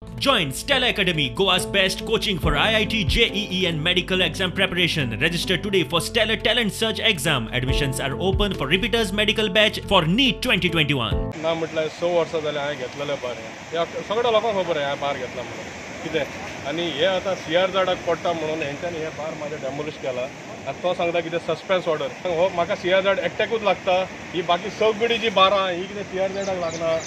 Join Stella Academy, Goa's best coaching for IIT, JEE and medical exam preparation. Register today for Stellar Talent Search exam. Admissions are open for repeaters medical batch for NEET 2021. ना म्हटल्यार 6 वर्सां जालीं हांवें घेतलेलें bar हें. ह्या सगळ्या लोकांक खबर आहे हांवें बार घेतला म्हणून कितें. आनी हे आतां सी आर झेडाक पडटा म्हणून हेंच्यांनी हे बार म्हाजें डेमोलिश केला. आनी तो सांगता कितें सस्पेन्स ऑर्डर. हो म्हाका सी आर झेड एकट्याकूच लागता, ही बाकी सगळीं जी बारां ही कितें सी आर झेडाक लागना.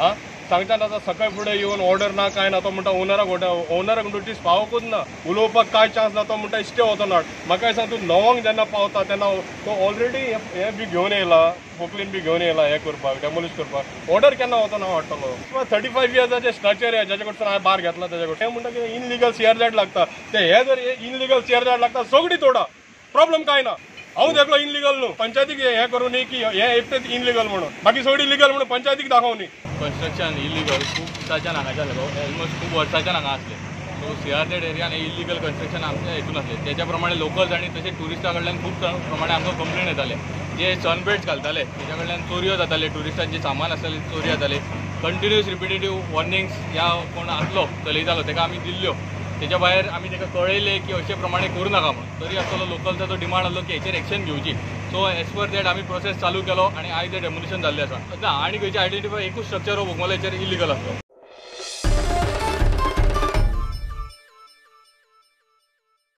आं सांगता आतां सकाळ फुडें येवन ऑर्डर ना कांय ना. तो म्हणटा ओनराक ऑर्डर, ओनराक नोटीस पावोकूच ना, उलोवपाक कांय चान्स ना. तो म्हणटा इश्टे वचनात. म्हाका दिसता तूं 9 जेन्ना पावता तेन्ना तो ऑलरेडी हें बी घेवन येयला, पोकलीन बी घेवन येयला हें करपाक, डेमोलिश करपाक. ऑर्डर केन्ना वचोन हांव हाडटलो. 35 इयर्साचें स्ट्रक्चर हें जाचे कडसून हांवें बार घेतला तेजे कडसून. हें म्हणटा की इनलिगल सी आर झेड लागता, ते हे जर इनलिगल सी आर झेड लागता सगळी तोडा, प्रॉब्लम कांय ना. हांव एकलो इनलिगल न्हू, पंचायतीक हें करूं न्ही की हें एकटेच इनलिगल म्हणून, बाकी सगळी लिगल म्हणून पंचायतीक दाखोवं न्ही. कन्स्ट्रक्शन इलिगल खूब दिसाच्यान हांगाच्यान ऑलमोस्ट खूब वर्साच्यान हांगा आसलें. सो सी आर झेड एरियान इलिगल कन्स्ट्रक्शन आमच्या हितून आसलें. तेच्या प्रमाणे लोकल्स आनी तशें ट्युरिस्टा कडल्यान खूब प्रमाणे आमकां कंप्लेन येताले. जे सनबेड्स घालताले तेच्या कडल्यान चोरयो जाताले, ट्युरिस्टांचें सामान आसतालें चोरी जाताले. कंटिन्युअस रिपिटेटीव वॉर्निंग्स ह्या कोण आसलो चलयतालो तेका आमी दिल्ल्यो. तेच्या भायर आमी ताका कळयलें की अशे प्रमाणे करूं नाका म्हणून. तरी आसतलो लोकलचा जो डिमांड आसलो की हेचेर एक्शन घेवची. सो एज पर that आमी प्रोसेस चालू केलो आनी आयज तें डेमोलिशन जाल्लें आसा. ना आनी खंयचे आयडेंटिफाय एकूच स्ट्रक्चर हो बोगमालो हेचेर इलिगल आसलो.